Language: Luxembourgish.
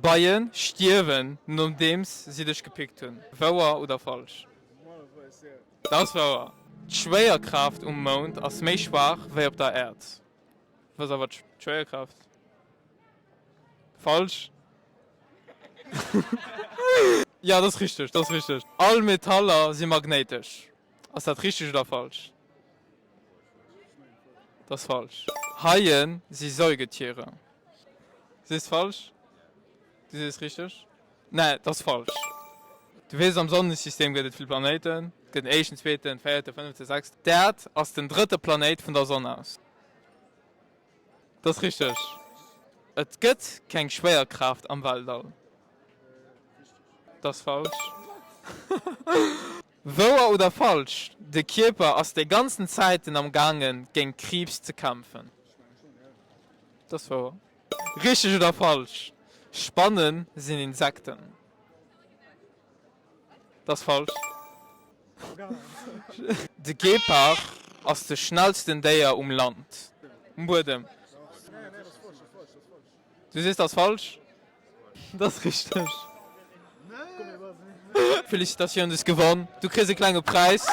Beie stierwen nodeems si dech gepickt hunn. Wouer oder falsch? Dat ass wouer. D'Schwéierkraaft um Mound ass méi schwaach wéi op der Äerd. Wat ass awer d'Schwéierkraaft? Falsch? Jo, dat ass richteg, dat ass richteg. All Metaller si magnéitesch. Ass dat richteg oder falsch? Dat ass falsch. Haie si Säugetiere. Sees falsch? Du sees richteg? Nee, dat ass falsch. Du weess, am Sonnesystem gëtt et vill Planéiten. Et gëtt den éischten, zweeten, véierten, fënneften, sechsten. D'Äerd ass den drëtte Planéit vun der Sonn aus. Dat ass richteg. Et gëtt keng Schwéierkraaft am Weltall. Dat ass falsch. Wouer oder falsch, De Kierper ass déi ganzen Zäiten am gaangen géint Kriibs ze kämpfen. Dat ass wouer. Richteg oder falsch, Spannen sinn Insekten. Dat ass falsch. De Gepard ass de schnellsten Déier um Land, um Buedem. Du sees dat ass falsch? Dat ass richteg. Félicitatiounen, du hues gewonn. Du kriss e klenge Präis.